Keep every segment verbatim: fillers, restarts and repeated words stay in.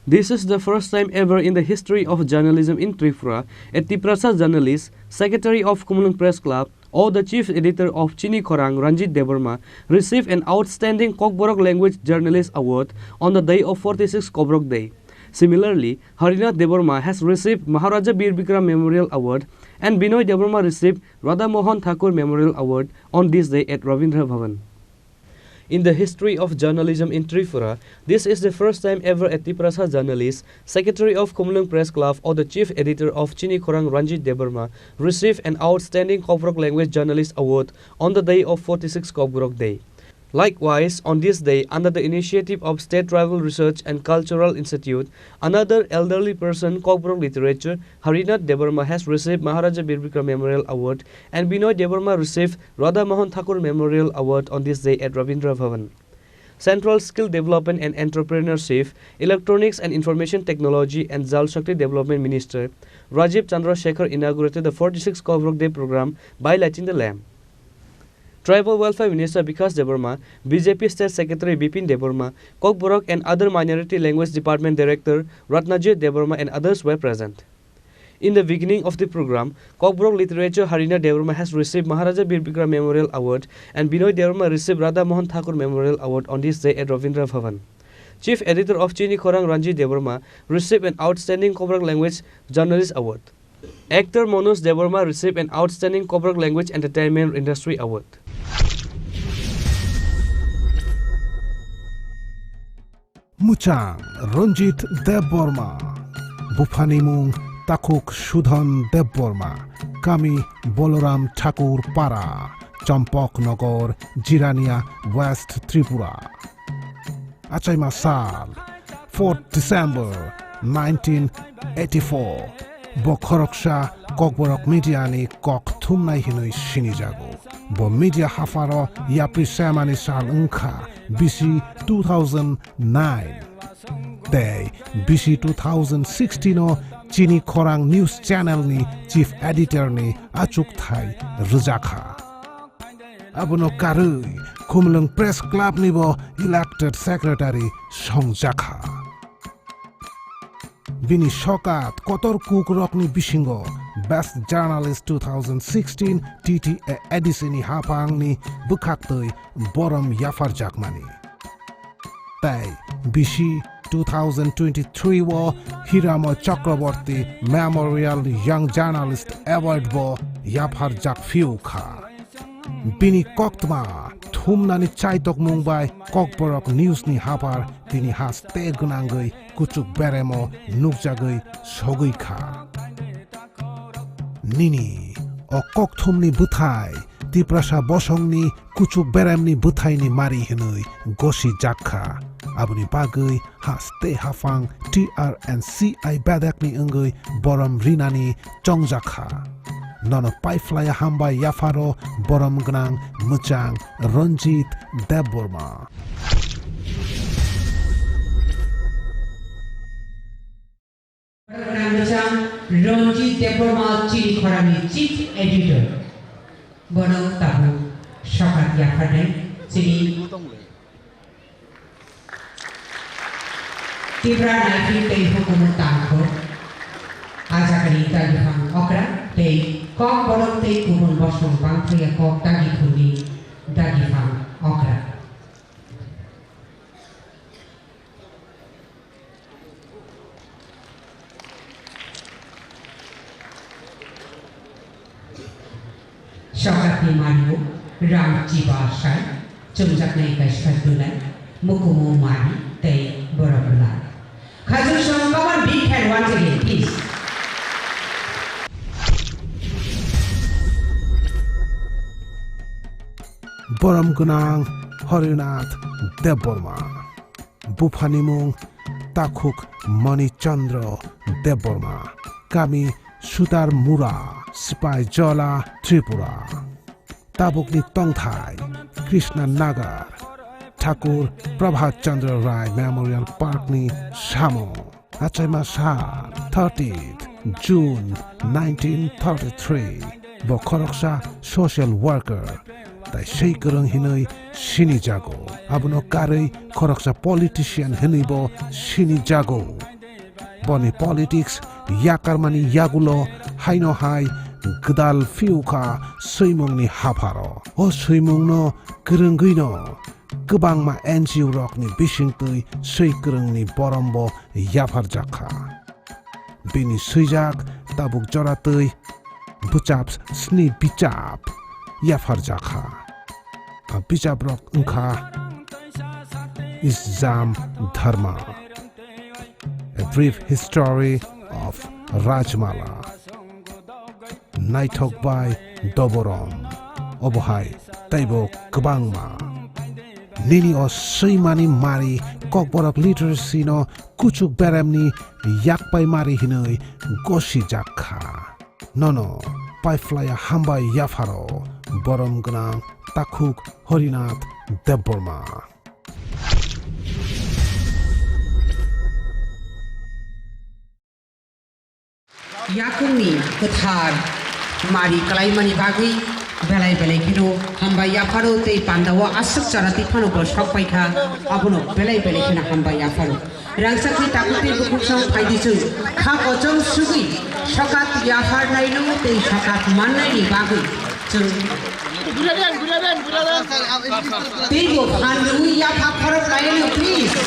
This is the first time ever in the history of journalism in Tripura, a Tiprasa journalist, secretary of Khumulwng Press Club, or the chief editor of Chini Khorang, Ranjit Debbarma, received an outstanding Kokborok Language Journalist Award on the day of forty-six Kokborok Day. Similarly, Harinath Debbarma has received Maharaja Bir Bikram Memorial Award and Binoy Debbarma received Radha Mohan Thakur Memorial Award on this day at Rabindra Bhavan. In the history of journalism in Tripura, this is the first time ever a Tiprasa journalist, secretary of Khumulwng Press Club, or the chief editor of Chini Khorang, Ranjit Debbarma received an outstanding Kokborok Language Journalist Award on the day of forty-six Kokborok Day. Likewise, on this day, under the initiative of State Tribal Research and Cultural Institute, another elderly person, Kokborok literature, Harinath Debbarma, has received Maharaja Bir Bikram Memorial Award and Binoy Debbarma received Radha Mohan Thakur Memorial Award on this day at Rabindra Bhavan. Central Skill Development and Entrepreneurship, Electronics and Information Technology and Jal Shakti Development Minister Rajiv Chandra Shekhar inaugurated the forty-six Kokborok Day program by lighting the lamp. Tribal Welfare Minister Bikash Debbarma, B J P State Secretary Bipin Debbarma, Kokborok and Other Minority Language Department Director Ratnajit Debbarma and others were present. In the beginning of the program, Kokborok literature Harinath Debbarma has received Maharaja Bir Bikram Memorial Award and Binoy Debbarma received Radha Mohan Thakur Memorial Award on this day at Rabindra Bhavan. Chief editor of Chini Khorang Ranjit Debbarma received an outstanding Kokborok language journalist award. Actor Manoj Debbarma received an outstanding Kokborok language entertainment industry award. Muchang Ranjit Debbarma, buphani mung Takhuk Sudhon Debbarma, kami Boloram Thakur Para, Chompok Nogor, Jirania, West Tripura. Achaima sal, fourth December nineteen eighty-four. Bo khoroksa Kokborok media ni kok thumnai hinwi sinijago. Bo media hapharo yapri semani sal wngkha bisi two thousand nine. Tei bisi two thousand sixteen o Chini Khorang News Channel ni chief editor ni achukthai rwjakha. Abono karwi Khumulwng Press Club ni bo elected secretary songjakha. Bini sokat kotor kukrokni bisingo Best Journalist two thousand sixteen T T A A D C ni haphangni bwkhaktwi borom yapharjakmani. Tei bisi two thousand twenty-three o Hiramo Chakraborty Memorial Young Journalist Award bo yapharjak phiu kha. Bini koktma thumnani chaitokmung bai Kokborok News ni haphar tini haste gwnangwi kuchuk beremo nukjagwi sogwi kha. Nini o kokthumni bwthai Tiprasa bosongni kuchuk beremni bwthaini mari hwnwi gosi jak kha. Aboni bagwi haste haphang T R and C I bedekni wngwi borom rinani chongjak kha. Nono paiphlaiya hambai yapharo borom gwnang mwchang Ranjit Debbarma. Ranjit Debbarma chini khorangni chief editor. Bono tabuk sokat yapharnai chini Tipra naiphi tei hukumu tangkho. Ajagani dagi phang okra tei kok bolong tei kubun bosong bangphaiya kok dagi khumni dagi phang okra. Sokatni mario rang chiba sai, chumjaknai kaisa dunai, mukumu mari tei borok bwla. Khajur song, come on, big hand once again, please. Borom gwnang Harinath Debbarma. Buphani mung Takhuk Mani Chandra Debbarma, kami Sutar Mura, Sipai Jola, Tripura. Tabukni tongthai Krishna Nagar, Thakur Prabhat Chandra Rai Memorial Park ni samo. Achaima sal thirtieth June nineteen thirty-three. Bo khoroksa social worker. Tai sei kwrwng hinwi sini jago. Abono karwi khoroksa politician hinwi bo sini jago. Boni politics yakarmani yagulo haino hai gwdal phiyokha swimungni hapharo. O swimungno kwrwngwino kwbangma N G O rokni bisingtwi swi kwrwngni borombo yapharjakha. Bini swijak tabuk joratwi bwchap sni bichap yapharjakha. A bichaprok wngkha Isjam Dharma, A Brief History of Rajmala, Naithok bai Doborom, obo hai teibo kwbangma. Nini o swimani mari Kokborok literacy no kuchuk beremni yakpai mari hinwi gosijak kha. Nono paiphlaiya hambai yapharo borom gwnang takhuk Horinath Debbarma. Yakungni kwthar mari kwlaimani bagwi belai belai kheno hambai yapharo tei pandao aswk chara twi phano bo sok paikha, abono belai belai kheno hambai yapharo. Rangchakni takhuk tei bukhuk song phaidi chwng kha kochom sugwi sokat yapharnaino tei sokat mannaini bagwi chwng teibo phan rwui yapha khorok laino, please.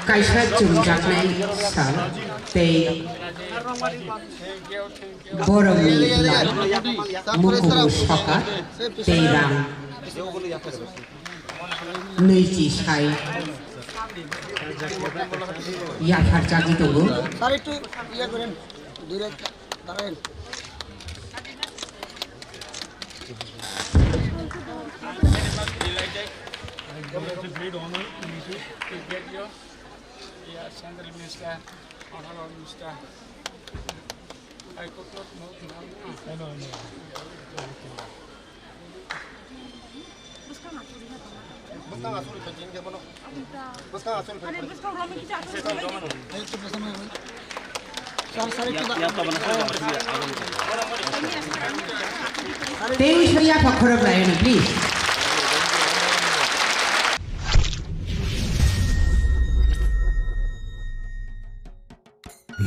Kaisa chumjaknai sal tei borokni bwlai mukumu sokat tei rang nwichi sai yapharjagwi tongo. Sir, একটু ইয়ে করেন, দূরে দাঁড়ান। It's a great honor to meet you. To get your, yeah, Central Minister, Honorable Minister. I could not know. I know, I know. Tei wngwi yapha khorok laino, please.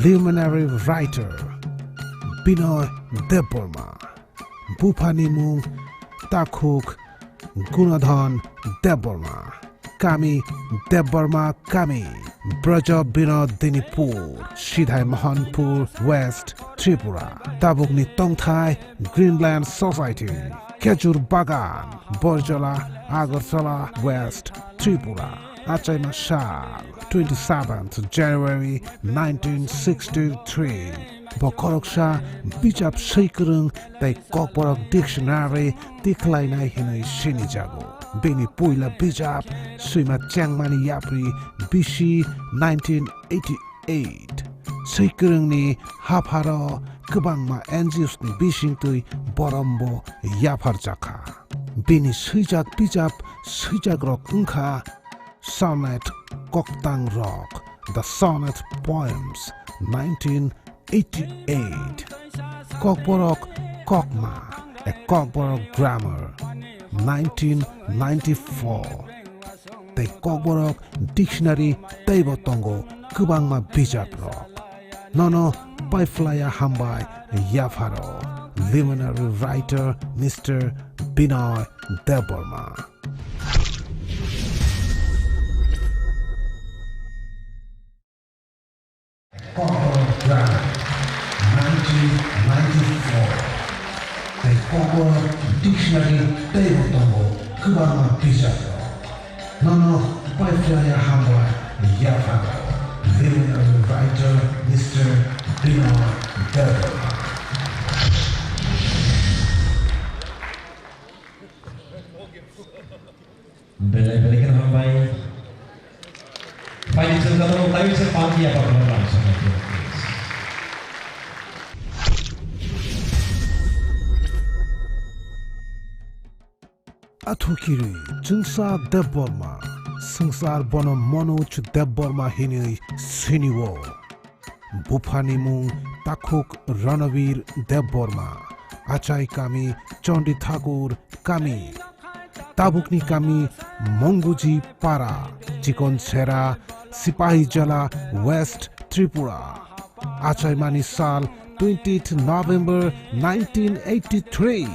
Luminary writer Binoy Debbarma. Buphani mung takhuk Gunadhan Debbarma, kami Debbarma kami, Braja Binodinipur, Sidhai Mohanpur, West Tripura. Tabukni tongthai Greenland Society, Khejur Bagan, Borjola, Agartala, West Tripura. Achaima sal, twenty-seventh January nineteen sixty-three. Bo khoroksa bijap swi kwrwng tei Kokborok Dictionary tikhlainai hinwi sinijago. Bini puila bijap swima chengmani yapri bisi nineteen eighty-eight. Swi kwrwngni hapharo kwbangma N G Os ni bisingtwi borombo yapharjakha. Bini swijak bijap swijakrok wngkha Sonnet Koktang Rok, The Sonnet Poems, nineteen eighty-eight, Kokborok Kokma, A Kokborok Grammar, nineteen ninety-four, tei Kokborok Dictionary teibo tongo kwbangma bijaprok. Nono paiphlaiya hambai yapharo, luminary writer Mister Binoy Debbarma. Kokborok Grammar, nineteen ninety-four. Tei Kokborok Dictionary teibo tongo kwbangma bijaprok. Nono paiphlaiya hambai yapharo, luminary writer Mister Binoy Debbarma. Belai belai kheno hambai. Phaidi chwng jotono taiwi se pang ya pa khorang lam song. Athukiri Chwngsa Debbarma, swngchar bono Manoj Debbarma hinwi sinio. Buphani mung takhuk Ranabir Debbarma, achai kami Chandi Thakur kami. Tabukni kami Monguji Para, Chikon Sera, Sipahi Jala, West Tripura. Achaimani sal twentieth November nineteen eighty-three.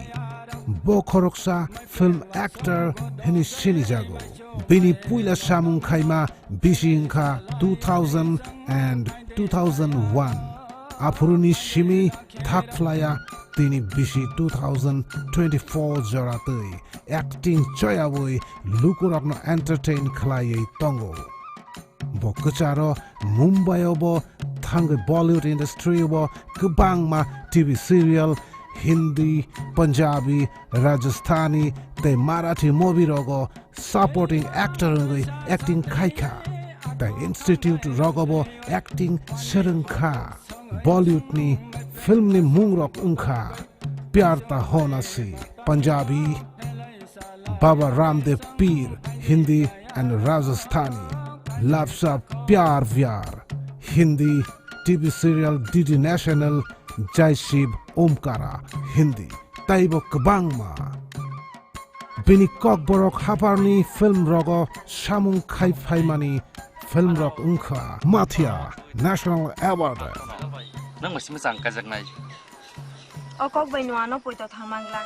Bo khoroksa film actor hini sinijago. Bini puila samung khaima bisi wngkha two thousand and two thousand one. Aphuruni simi thakphlaya tini bisi two thousand twenty-four jora twi acting choyawi lukurokno entertain khlaiwi tongo. Bo kwcharo Mumbai o bo thangwi Bollywood industry o bo kwbangma T V serial, Hindi, Punjabi, Rajasthani tei Marathi movie rogo supporting actor wngwi acting khaikha. Tei institute rogo bo acting swrwngkha. Bollywood ni film ni mungrok wngkha Pyar Ta Hona Si, Punjabi, Baba Ramdev Peer, Hindi and Rajasthani, Lapsa Pyar Vyar, Hindi, T V serial D D National, Jai Shiv Omkara, Hindi, tei bo kwbangma. Bini Kokborok hapharni film rogo samung khai phaimani film rok wngkha Mathia National Award. Nang masih mesang kajaknai. O kok bai nwano poito thang mangla.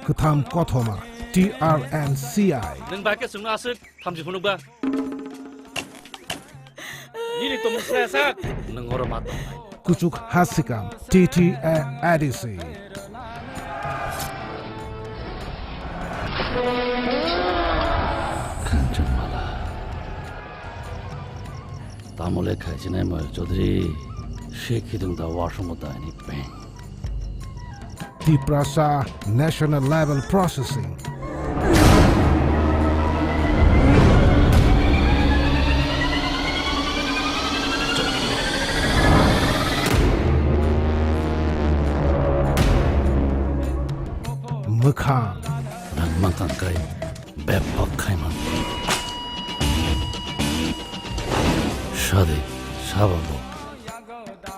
Kwtham Kothoma, T R N C I. Nang ba ke sungno aswk thamchi phunuk ba. Nini tomung saya sak. Nang oro ma tong. Kuchuk Hasikam, T T A A D C. Kanchanmala. Tamole khaichinai Moyok Chaudhary, se khidung da wasung da ni peng. Tiprasa National Level Processing. Mwkhang. Nang mankang kai. Bebak khai man. Sadi, sabo bo.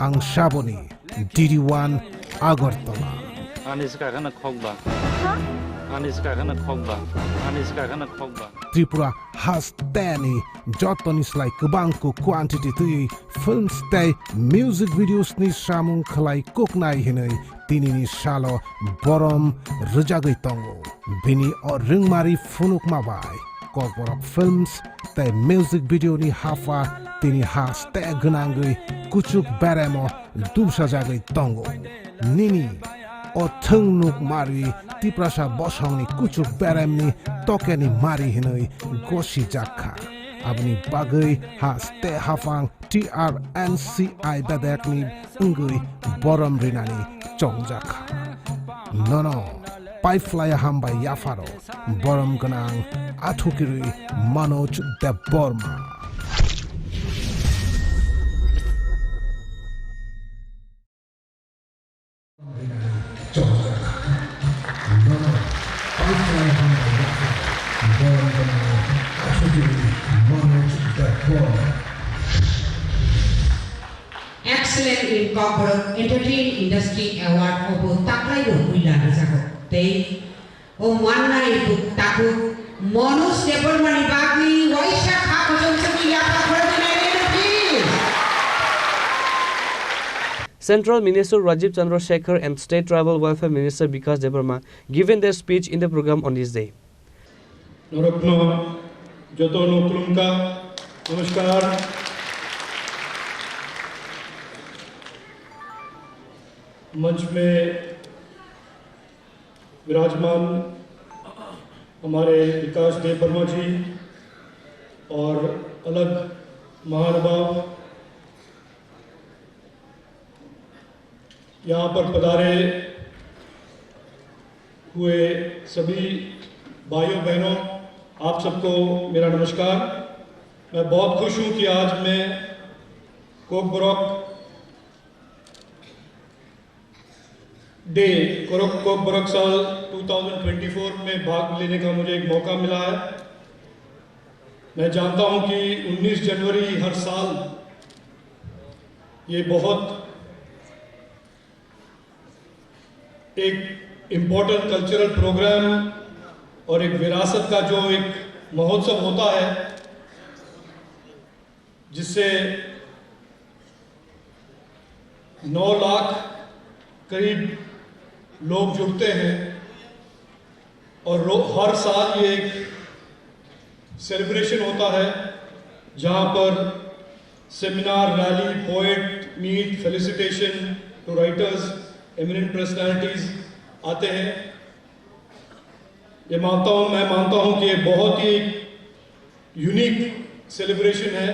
Ang saboni D D one Agartala. Ani swkakhe na khokba. Ha? Ani swkakhe na khokba. Ani swkakhe na khokba. Tripura hasteni jotoni slai kwbang kuk quantity twi films tei music videos ni samung khlai kuknai hinwi tinini salo borom rwjagwi tongo. Bini o rwngmari phunukma bai Kokborok Films tei music video ni hapha tini haste gwnangwi kuchuk beremo dubsajagwi tongo. Nini o thwngnuk mari Tiprasa bosongni kuchuk beremni tokeni mari hinwi gosijakha. Aboni bagwi haste haphang T R N C I bebekni wngwi borom rinani chongjakha. Nono paiphlaiya hambai yapharo borom gwnang athukirwi Manoj Debbarma. Excellent in Kokborok Entertain Industry Award obo taklai bo puila rwjago. Tei o mannai buk takhuk Manoj Debbarmani bagwi waisa kha kochom chukwi yapha khoroknai rwdi, please. Central Minister Rajiv Chandra Shekhar and State Tribal Welfare Minister Bikash Debbarma given their speech in the program on this day. Norokno jotono khulumkha, namaskar. मंच में विराजमान हमारे विकास देव वर्मा जी और अलग महानुभाव, यहाँ पर पधारे हुए सभी भाइयों बहनों, आप सबको मेरा नमस्कार। मैं बहुत खुश हूँ कि आज मैं कोकबरक डे, कोरक-, कोकबरक साल दो हज़ार चौबीस में भाग लेने का मुझे एक मौका मिला है। मैं जानता हूं कि उन्नीस जनवरी हर साल ये बहुत एक इम्पोर्टेंट कल्चरल प्रोग्राम और एक विरासत का जो एक महोत्सव होता है, जिससे नौ लाख करीब लोग जुड़ते हैं और रो-, हर साल ये एक सेलिब्रेशन होता है, जहाँ पर seminar, rally, poet meet, felicitation to writers, eminent personalities आते हैं। ये मानता हूँ, मैं मानता हूँ कि ये बहुत ही यूनिक सेलिब्रेशन है।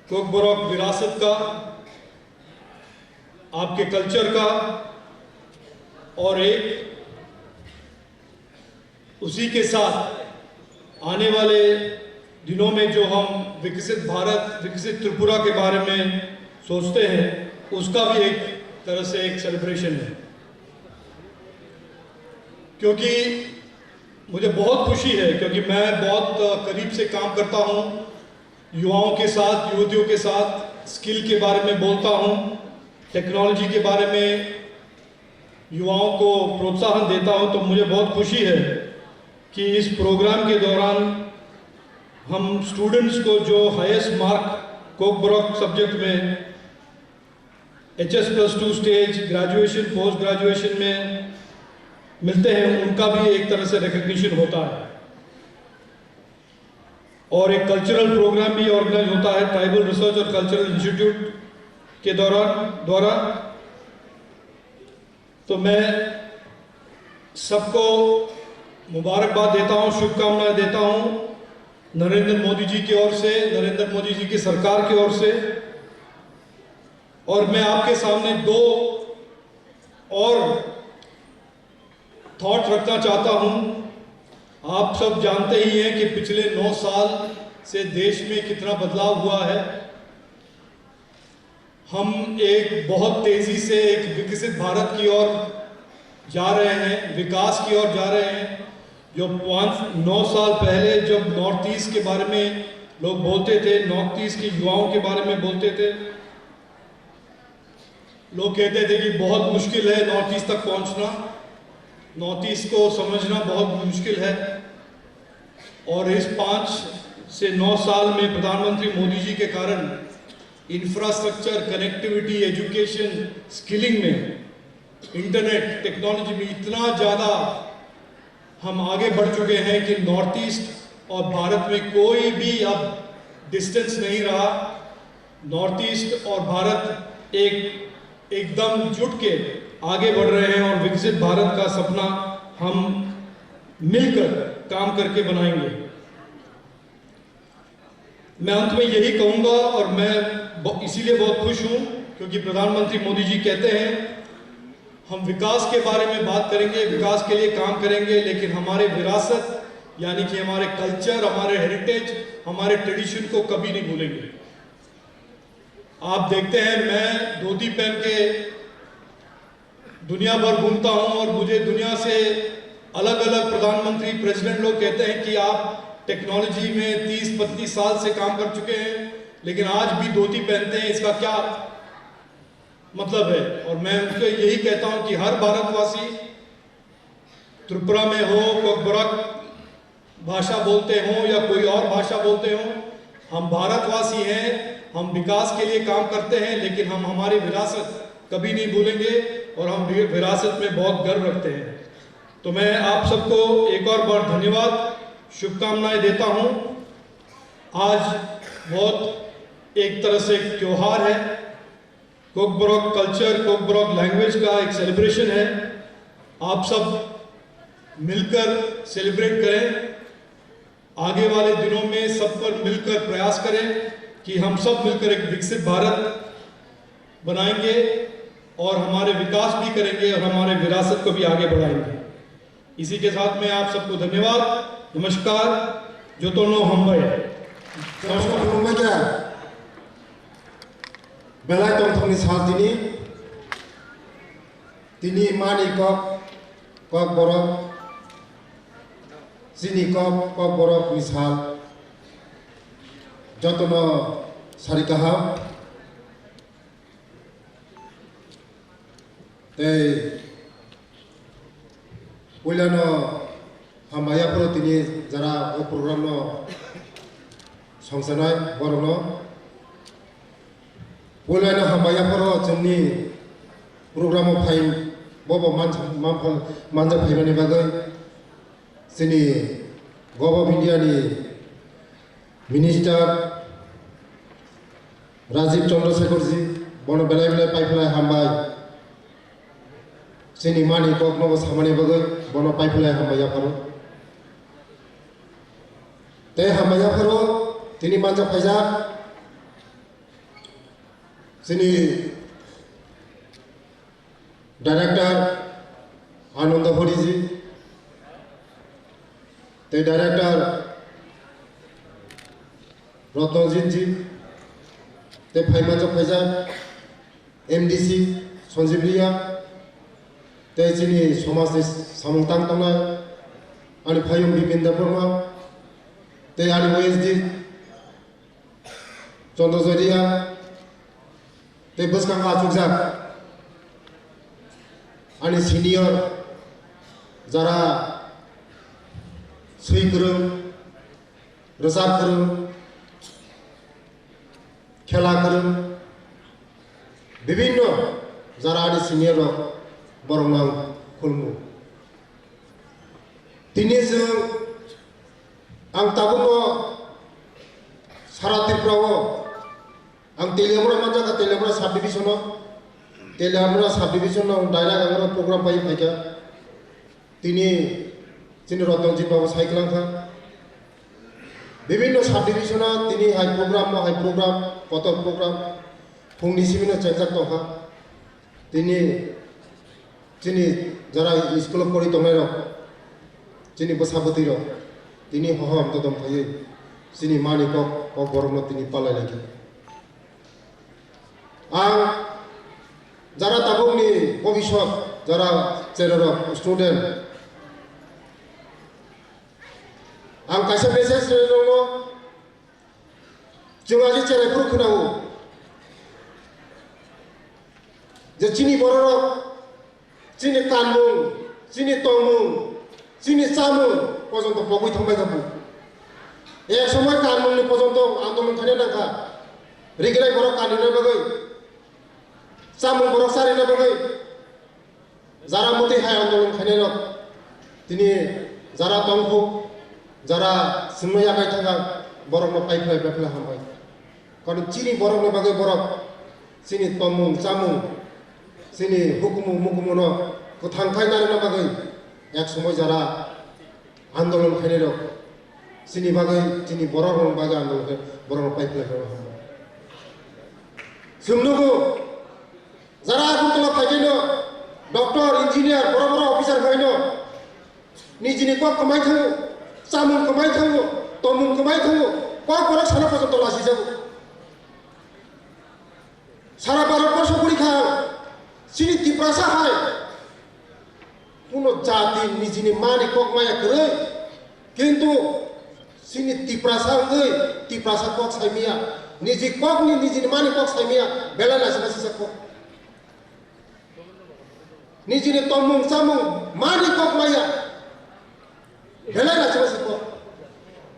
कोकबोरोक विरासत का, आपके कल्चर का, और एक उसी के साथ आने वाले दिनों में जो हम विकसित भारत, विकसित त्रिपुरा के बारे में सोचते हैं, उसका भी एक तरह से एक सेलिब्रेशन है। क्योंकि मुझे बहुत खुशी है, क्योंकि मैं बहुत करीब से काम करता हूँ युवाओं के साथ, युवतियों के साथ, स्किल के बारे में बोलता हूँ, टेक्नोलॉजी के बारे में युवाओं को प्रोत्साहन देता हूँ। तो मुझे बहुत खुशी है कि इस प्रोग्राम के दौरान हम स्टूडेंट्स को जो हाईएस्ट मार्क कोकबोरोक सब्जेक्ट में H S plus two stage, graduation, post graduation में मिलते हैं, उनका भी एक तरह से रिकग्निशन होता है। और एक कल्चरल प्रोग्राम भी ऑर्गेनाइज होता है ट्राइबल रिसर्च और कल्चरल इंस्टीट्यूट के दौरान, द्वारा। तो मैं सबको मुबारकबाद देता हूँ, शुभकामनाएं देता हूँ नरेंद्र मोदी जी की ओर से, नरेंद्र मोदी जी की सरकार की ओर से। और मैं आपके सामने दो और थॉट रखना चाहता हूँ। आप सब जानते ही हैं कि पिछले नौ साल से देश में कितना बदलाव हुआ है। हम एक बहुत तेजी से एक विकसित भारत की ओर जा रहे हैं, विकास की ओर जा रहे हैं। जो पाँच, नौ साल पहले जब नॉर्थ ईस्ट के बारे में लोग बोलते थे, नॉर्थ ईस्ट के युवाओं के बारे में बोलते थे, लोग कहते थे कि बहुत मुश्किल है नॉर्थ ईस्ट तक पहुंचना, नॉर्थ ईस्ट को समझना बहुत मुश्किल है। और इस पाँच से नौ साल में प्रधानमंत्री मोदी जी के कारण इंफ्रास्ट्रक्चर, कनेक्टिविटी, एजुकेशन, स्किलिंग में, इंटरनेट टेक्नोलॉजी में इतना ज़्यादा हम आगे बढ़ चुके हैं कि नॉर्थ ईस्ट और भारत में कोई भी अब डिस्टेंस नहीं रहा। नॉर्थ ईस्ट और भारत एक, एकदम जुट के आगे बढ़ रहे हैं और विकसित भारत का सपना हम मिलकर काम करके बनाएंगे। मैं अंत में यही कहूँगा और मैं ब-, इसीलिए बहुत खुश हूँ क्योंकि प्रधानमंत्री मोदी जी कहते हैं, हम विकास के बारे में बात करेंगे, विकास के लिए काम करेंगे, लेकिन हमारे विरासत, यानी कि हमारे कल्चर, हमारे हेरिटेज, हमारे ट्रेडिशन को कभी नहीं भूलेंगे। आप देखते हैं, मैं धोती पहन के दुनिया भर घूमता हूँ और मुझे दुनिया से अलग-अलग प्रधानमंत्री, प्रेसिडेंट लोग कहते हैं कि आप टेक्नोलॉजी में तीस पैंतीस साल से काम कर चुके हैं, लेकिन आज भी धोती पहनते हैं, इसका क्या मतलब है? और मैं उनसे यही कहता हूँ कि हर भारतवासी, त्रिपुरा में हो, कोकबोरोक भाषा बोलते हो या कोई और भाषा बोलते हो, हम भारतवासी हैं, हम विकास के लिए काम करते हैं, लेकिन हम हमारी विरासत कभी नहीं भूलेंगे और हम वि-, विरासत में बहुत गर्व रखते हैं। तो मैं आप सबको एक और बार धन्यवाद, शुभकामनाएं देता हूँ। आज बहुत एक तरह से एक त्योहार है, कोकबोरोक कल्चर, कोकबोरोक लैंग्वेज का एक सेलिब्रेशन है। आप सब मिलकर सेलिब्रेट करें। आगे वाले दिनों में सब पर मिलकर प्रयास करें कि हम सब मिलकर एक विकसित भारत बनाएंगे और हमारे विकास भी करेंगे और हमारे विरासत को भी आगे बढ़ाएंगे। इसी के साथ मैं आप सबको धन्यवाद, नमस्कार, jotono hambai. Khulumbaikha. Belai tongthokni sal tini, tini mani kok, kok borok, chini kok, kok borok ni sal, jotono sari kaham. Tei Puilano hambai yaphuru tini jara o program no songsanai borokno. Puilano hambai yaphuru chwngni program o phai bobo mansa-, manpha-, manjak phaimani bagwi chini Govt of India ni Minister Rajiv Chandrasekharji, bono belai belai paiphlai hambai. Chini mani kokno bo samani bagwi bono paiphlai hambai yapharo. Tei hambai yapharo tini manjak phaijak chini Director Ananda Horiji, tei Director Rotnojit ji, tei phaimanjak phaijak M D C Sanjeev Riya, tei chini somajni samung tang tongnai ani phaiyung Bipin Debbarma, tei ani O S D Chandra Jairia, tei bwskango achukjak ani senior jara swi kwrwng, rwchap kwrwng, khela kwrwng, bibinno jara ani senior rok, borokno ang khulumgo. Tini chwng ang tabukno sara Tripura o ang Teliamura manjakha, Teliamura subdivision o, Teliamura subdivision o direct ang oro program pai phaikha. Tini chini Rotnojit babu sai kwlangkha. Bibinno subdivision o tini hai program, mo hai program, kotor program, phungni simi no chengjak tongkha. Tini chini jara school o pori tongnai rok, chini bwsa bwtwi rok, tini hohom dodom khaiwi chini mani kok, kok borok no tini palai lai kha. Ang jara tabuk ni bobisot, jara chera rok, student, ang kaisa message rwui rokno, chwng aji cherai phuru khwnao je chini bororok chini kanmung, chini tongmung, chini chamung pojonto pogwi thangbai kha bu. Ek somoi kanmungni pojonto andolon khaina nangkha, rigilai borok kanina bagwi, chamung borok charina bagwi. Jara mwtwi hai andolon khainairok tini jara tongkhu, jara swngno yakai thangkha, borokno paiphlai paiphlai hambai. Karon chini borokni bagwi borok chini tongmung chamung, chini hukumu mukumuno kwthang khai narwkna bagwi ek somoi jara andolon khainairok chini bagwi, chini borokni bagwi andolon khai borokno paiphlai paiphlai hambai. Chwng nugo, jara Agartala phaikhaino doctor, engineer, boro boro officer phaino nijini kok kwmai thango, chamung kwmai thango, tongmung kwmai thango, kok borok sana pojonto lasijago. Sara Bharat borso guri kha, chini Tiprasa hai kuno jati nijini mani kok maya kwrwi, kintu chini Tiprasa wngwi Tiprasa kok saimaya, niji kokni nijini mani kok saimaya, belai laisima sisa kok. Nijini tongmung chamung mani kok maya, belai laisima sisa kok.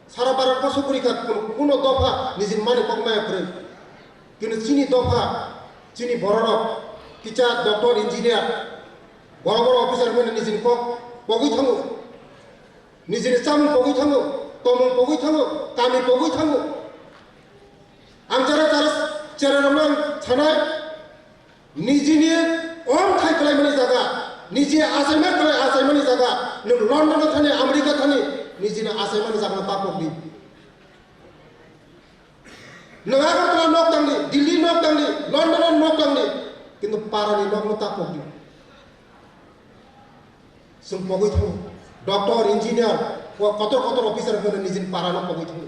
Sara Bharat borso guri kha, kuno, kuno dopha nijini mani kok maya kwrwi. Kintu chini dopha, chini bororok kisa doctor, engineer, boro boro officer wngmani nijini kok pogwi thango. Nijini chamung pogwi thango, tongmung pogwi thango, kami pogwi thango. Ang jara jara cherarokno ang sanai, nijini om khai kwlaimani jaga, niji achaima kwlai achaimani jaga, nwng London-o thani, America thani, nijini achaimani jaga ta pokdi. Nwng Agartala nok tangdi, Delhi nok tangdi, London nok tangdi, kintu parani nokno ta pokdi. Chwng pogwi thango. Doctor, engineer, o kotor kotor officer hwnwi nijini parano pogwi thango.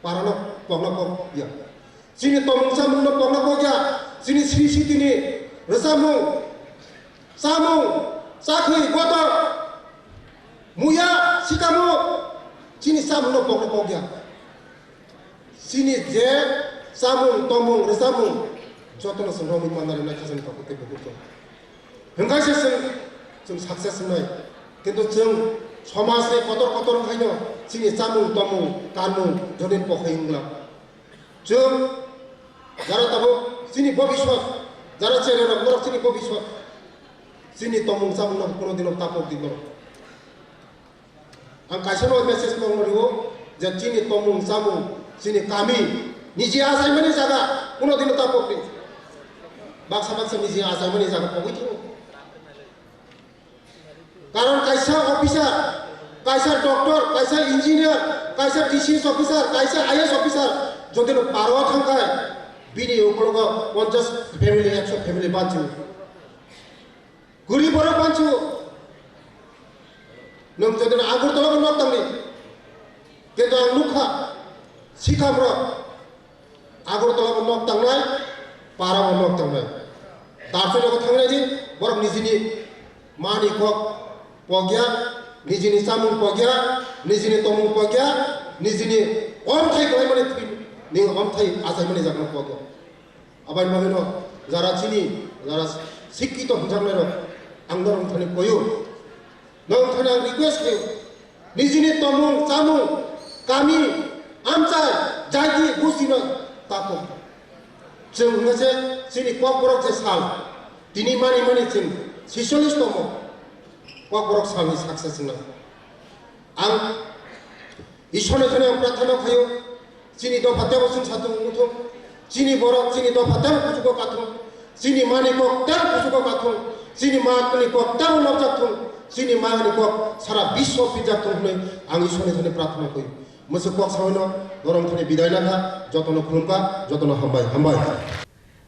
Parano pokna pok ya. Chini tongmung chamungno pokna pok ya. Chini sri sitini rwchapmung, chamung, chakri, kotor, muya, sikamo, chini chamungno pokna pok ya. Chini je chamung, tongmung, rwchapmung, jotono chwng romwi manna rwnai khasani tongkha tei bukur tong. Hwnkhe se chwng, chwng success wngnai. Kintu chwng somajni kotor kotor wngkhaino chini chamung tomung kanmung jodin pokhai wngla. Chwng jara tabuk chini bobiswt, jara cherairok norok chini bobiswt, chini tomung chamung no kono dino tapok di norok. Ang kaisa no message no rio je chini tomung chamung, chini kami, niji achaimani jaga kono dino tapok di. Baksa baksa niji achaimani jaga pogwi thango. Karon kaisa officer, kaisa doctor, kaisa engineer, kaisa T C S officer, kaisa I A S officer, jodi no paro thangkhai, bini ukologo ponchas family, ekso family banchu. Guri borok banchu. Nung jodi no Agartala bo nok tangni. Kintu ang nukha, sikham rok. Agartala bo nok tangnai, para bo nok tangnai. Darchoi joto thangnai di, borok nijini mani kok pogya, nijini chamung pogya, nijini tomung pogya, nijini omthai kwlaimani thwi, ni omthai achaimani jaga pogya. Aboni bagwino jara chini, jara sikkito hwnjaknairok ang norok thani koyo. Norok thani ang request khayo. Nijini tomung, chamung, kami, amchai, jaiti, gustino tapung. Chwng hwnwi se chini Kokborok je sal, tini mani mani chwng sisolish tongo Kokborok salni saksa chwngno. Ang Ishorni thani ang prarthana khayo, chini dopha tebo chwng satung wngthung, chini borok chini dopha tebo kuchugo kathung, chini mani kok tebo kuchugo kathung, chini mani kok tebo nokjak thung, chini mani kok sara biswo pijak thung hwnwi ang Ishorni thani prarthana khayo. Mwswk kok sawi no norok thani bidai nakha, jotono khulumkha, jotono hambai, hambai.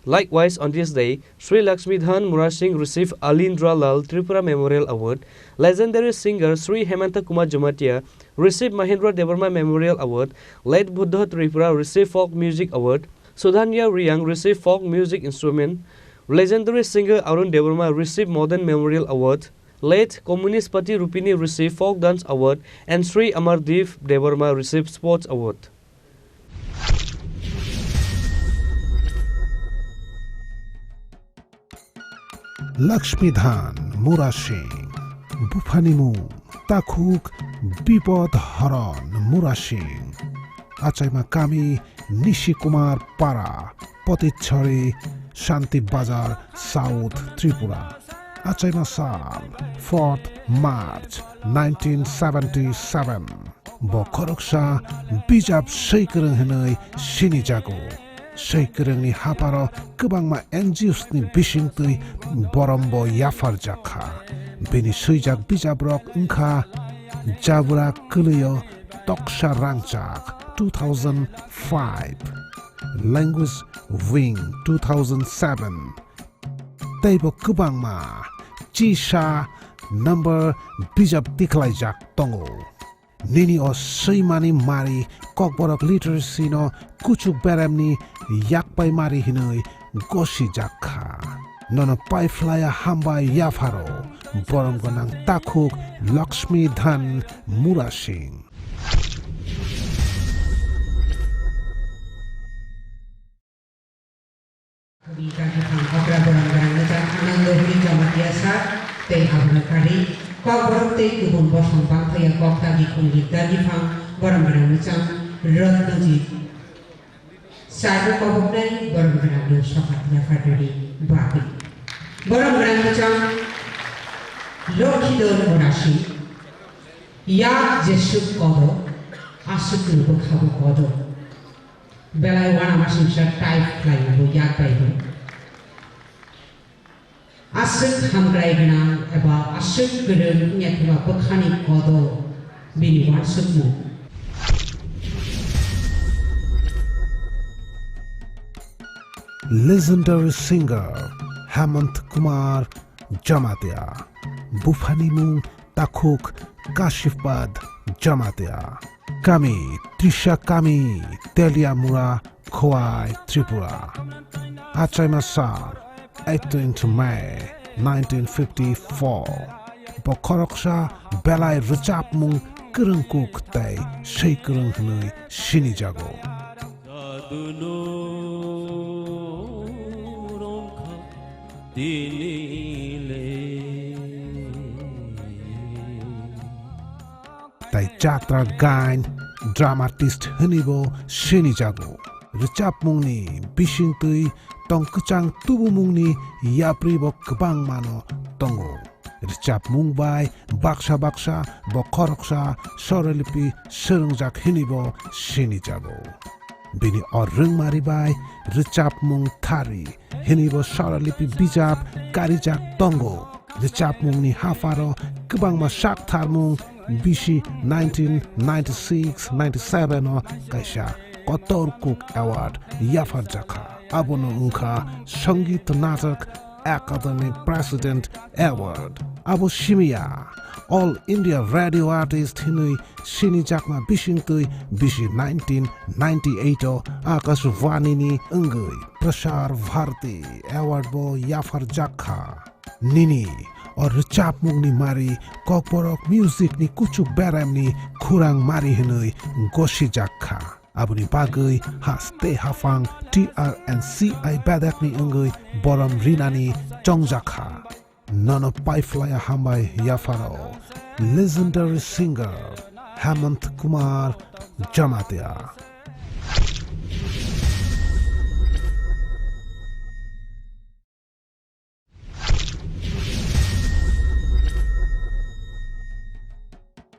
Likewise, on this day, Sri Lakshmi Dhan Murasing received Alindra Lal Tripura Memorial Award, legendary singer Sri Hemanta Kumar Jamatia received Mahendra Debbarma Memorial Award, late Buddha Tripura received Folk Music Award, Sudhanya Reang received Folk Music Instrument, legendary singer Arun Debbarma received Modern Memorial Award, late Communist Party Rupini received Folk Dance Award, and Sri Amardeep Debbarma received Sports Award. Lakshmi Dhan Murasing, buphani mung takhuk Bipod Haron Murasing, achaima kami Nishi Kumar Para, Potitchari, Shanti Bazar, South Tripura. Achaima sal, fourth March nineteen seventy-seven. Bo khoroksa bijap swi kwrwng hwnwi sinijago. Swi kwrwngni hapharo kwbangma N G Os ni bisingtwi borom bo yapharjak kha. Bini swijak bijaprok wngkha Jabra Kwlwio Toksa Rangchak, two thousand five, Language Wing, two thousand seven, tei bo kwbangma chisa number bijap tikhlaijak tongo. Nini o swimani mari Kokborok literacy no kuchuk beremni yakpai mari hinwi gosijak kha. Nono paiphlaiya hambai yapharo, borom gwnang takhuk Lakshmi Dhan Murasing. Bini dagiphan okra borom gwnang mwchang Anando Huri Jamatia sir tei abono kari Kokborok tei kubun bosong bangphaiya kok dagikhun rik dagiphan borom gwnang mwchang Ratnajit sir no koboknai borom gwnang no sokha yapharnani bagwi. Borom gwnang mwchang Lokhidor Murasi yak jesuk kodo aswk no bwkhabo kodo. Belai uanamasingcha type khlai bo yak bai bo. Aswk hamkrai gwnang eba aswk kwrwng wngya khe ba bwkhani kodo bini uansukmung. Legendary singer Hemant Kumar Jamatia, buphani mung takhuk Kashifpad Jamatia. Kami, Trisha Kami, Teliamura, Khowai, Tripura. Achaima sal, eighteenth May nineteen fifty-four. Bo khoroksa belai rwchapmung kwrwngkuk tei swi kwrwng hwnwi sinijago. Tini le Tai jatra gain, dramatist hwnwibo sinijago. Rwchapmungni bisingtwi tong kwchang tubumungni yapribo kwbangmano tongo. Rwchapmung bai baksa baksa bo khoroksa swaralipi swrwngjak hwnwibo sinijago. Bini o rwngmari bai rwchapmung thari hwnwibo swaralipi bijap karijak tongo. Rwchapmungni hapharo kwbangma sak tharmung bisi nineteen ninety-six ninety-seven o kaisa Kotor Cook Award yapharjakha. Abono wngkha Sangeet Natak Academy President Award. Abo simiya All India Radio Artist hwnwi sinijakma bisingtwi bisi nineteen ninety-eight o Akashvani ni wngwi Prasar Bharati Award bo yapharjakha. Nini o rwchapmungni mari Kokborok music ni kuchuk beremni khurang mari hwnwi gosijakha. Aboni bagwi haste haphang T R and C I bedekni wngwi borom rinani chongjakha. Nono paiphlaiya hambai yapharo legendary singer Hemant Kumar Jamatia.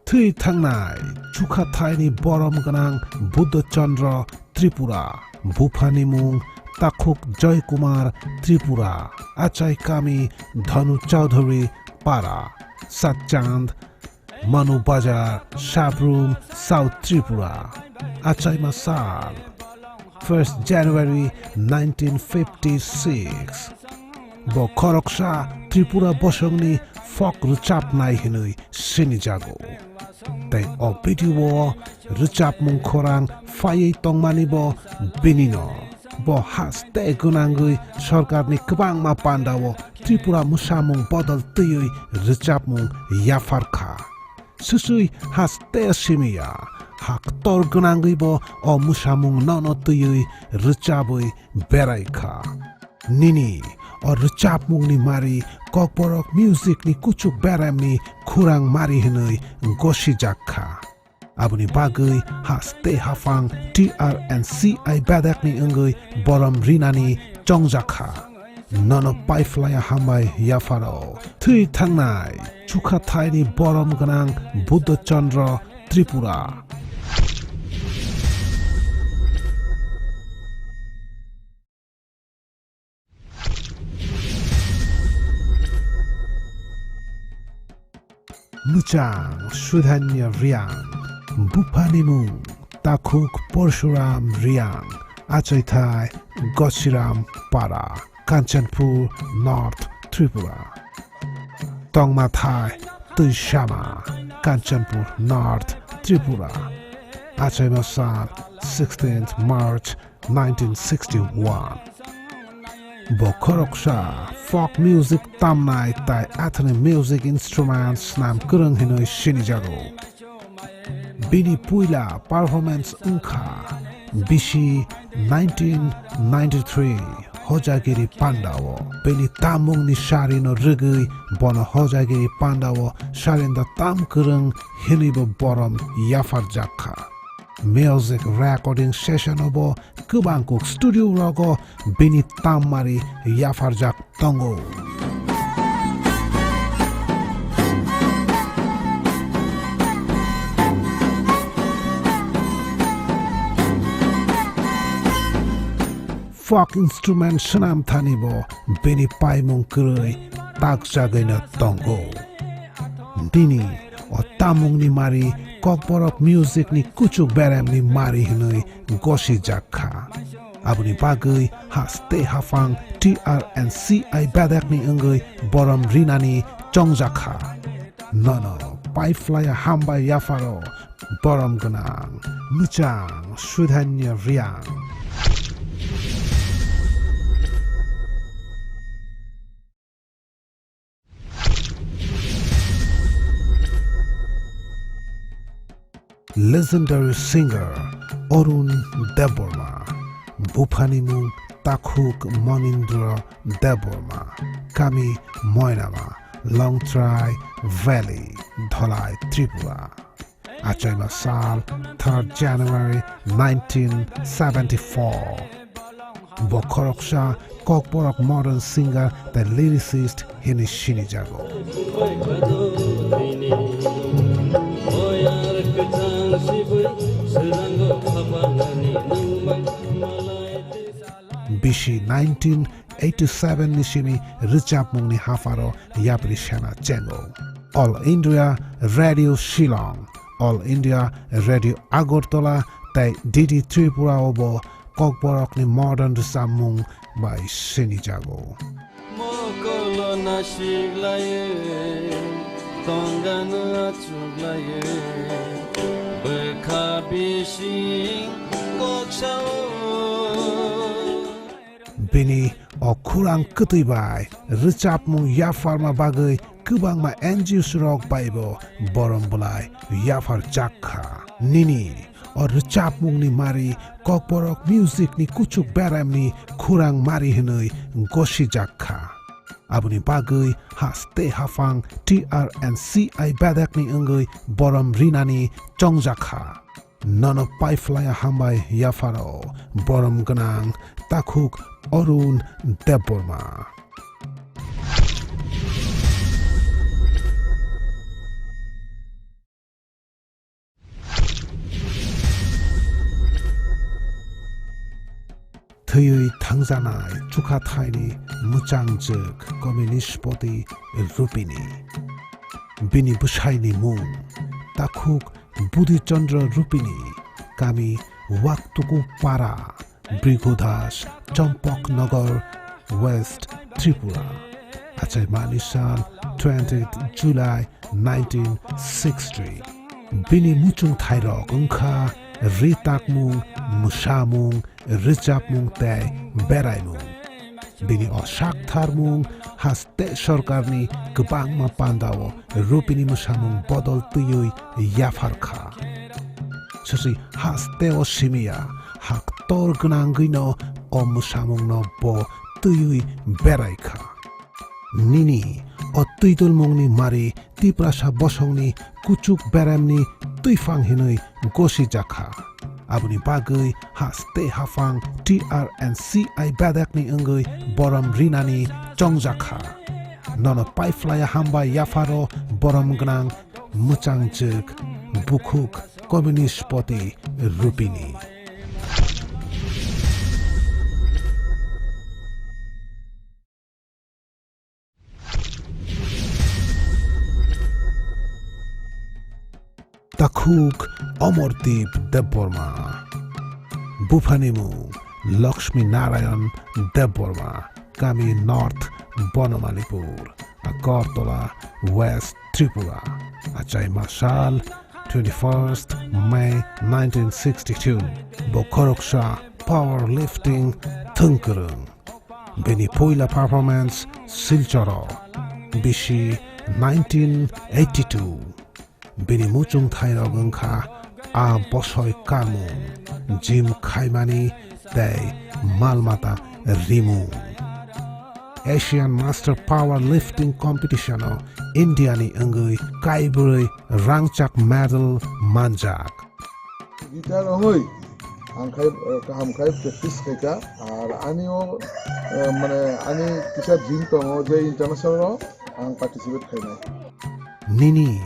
Thwi thangnai chukhathaini borom gwnang Buddha Chandra Tripura, buphani mung Takhuk Joy Kumar Tripura, achai kami Dhanu Chaudhary Para, Satchand Manu Bazar, Sabrum, South Tripura. Achaima sal, first January nineteen fifty-six. Bo khoroksa Tripura bosongni folk rwchapnai hwnwi sinijago. Tei o video o rwchapmung khorang phaiwi tongmani bo binino. Bo haste gwnangwi sorkarni kwbangma pandao Tripura mwsamung bodol twiwi rwchapmung yapharkha. Swswi haste simiya, haktor gwnangwi bo o mwsamung nono twiwi rwchabwi beraikha. Nini o rwchapmungni mari Kokborok music ni kuchuk beremni khurang mari hwnwi gosijakkha. Aboni bagwi haste haphang T R and C I bedekni wngwi borom rinani chongjakha. Nono paiphlaiya hambai yapharo. Thwi thangnai chukhathaini borom gwnang Buddha Chandra Tripura. Mwchang Sudhanya Riang, buphani mung Takhuk Porshuram Riang, achaithai Gosiram Para, Kanchanpur, North Tripura. Tongmathai Tuisama, Kanchanpur, North Tripura. Achaima sal sixteenth March nineteen sixty-one. Bo khoroksa folk music tamnai tai athani music instrument snam kwrwng hinwi sinijago. Bini puila performance wngkha bisi nineteen ninety-three Hojagiri Pandao. Bini tamungni sarino rwgwi bono Hojagiri Pandao sarinda tam kwrwng hinwibo borom yapharjakha. Music recording session o bo kwbang kuk studio rogo bini tammari yapharjak tongo. Folk instrument swnam thani bo bini paimung kwrwi takjagwino tongo. Nini o tamungni mari Kokborok music ni kuchuk beremni mari hwnwi gosijakha. Aboni bagwi haste haphang T R and C I bedekni wngwi borom rinani chongjakha. Nono paiphlaiya hambai yapharo borom gwnang Mwchang Sudhanya Riang. Legendary singer Arun Debbarma, buphani mung Takhuk Monindra Debbarma, kami Moinama, Longtrai Valley, Dholai, Tripura. Achaima sal third January nineteen seventy-four. Bo khoroksa Kokborok modern singer tei lyricist hwnwi sinijago. Bisi nineteen eighty-seven ni simi rwchapmungni hapharo yapri sena chengo. All India Radio Shillong, All India Radio Agartala tei D D Tripura o bo Kokborokni modern rwchapmung bai sinijago. Mokolo nasiglaye, tongano achuklaye, bwkha bising koksao. Bini o khurang kwtwi bai rwchapmung yapharma bagwi kwbangma N G Os rok baibo borom bwlai yaphar jak kha. Nini o rwchapmungni mari Kokborok music ni kuchuk beremni khurang mari hwnwi gosijak kha. Aboni bagwi haste haphang T R and C I bedekni wngwi borom rinani chongjak kha. Nono paiphlaiya hambai yapharo borom gwnang takhuk Arun Debbarma. Thwiwi thangjanai chukhathaini mwchangjwk Kominishpoti Rupini. Bini bwsaini mung takhuk Budhi Chandra Rupini, kami Waktuku Para, Bhrigu Das, Champaknagar, West Tripura. Achaimani sal twentieth July nineteen sixty. Bini muchung thairok wngkha ritakmung, mwsamung, rwchapmung tei beraimung. Bini o saktharmung haste sorkarni kwbangma pandao Rupini mwsamung bodol twiwi yaphar kha. Sisi haste o simiya haktor gwnangwino o mwsamungno bo twiwi berai kha. Nini o twidulmungni mari Tiprasa bosongni kuchuk beremni twiphang hinwi gosijakha. Aboni bagwi haste haphang T R and C I bedekni wngwi borom rinani chongjakha. Nono paiphlaiya hambai yapharo borom gwnang mwchangjwk bukhuk Kominishpoti Rupini. Takhuk Omordeep Debbarma. Buphanimung Lakshmi Narayan Debbarma, kami North Bonomalipur, Agartala, West Tripura. Achaima sal twenty-first May nineteen sixty-two. Bo khoroksa powerlifting thwngkwrwng. Bini puila performance Silchoro, bisi nineteen eighty-two. Bini muchung thairok wngkha a bosoi karmung, gym khaimani tei mal mata rimung. Asian Master Power Lifting Competition o India ni wngwi kaibrwi rangchak medal manjak. Guitar ongoi ang khai, eh, kaham khai practice khaika, ar ani o, eh, mane ani kisa dream tongo je international o ang participate khainai. Nini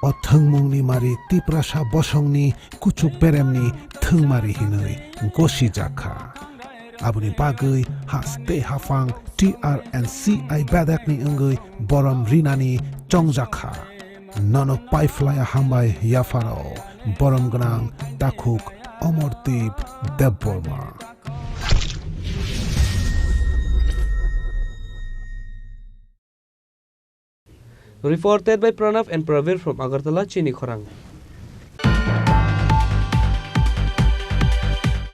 o thwngmungni mari Tiprasa bosongni kuchuk beremni thwngmari hinwi gosijakha. Aboni bagwi haste haphang T R and C I bedekni wngwi borom rinani chongjakha. Nono paiphlaiya hambai yapharo borom gwnang takhuk Omordeep Debbarma. Reported by Pranav and Pravir from Agartala, Chini Khorang.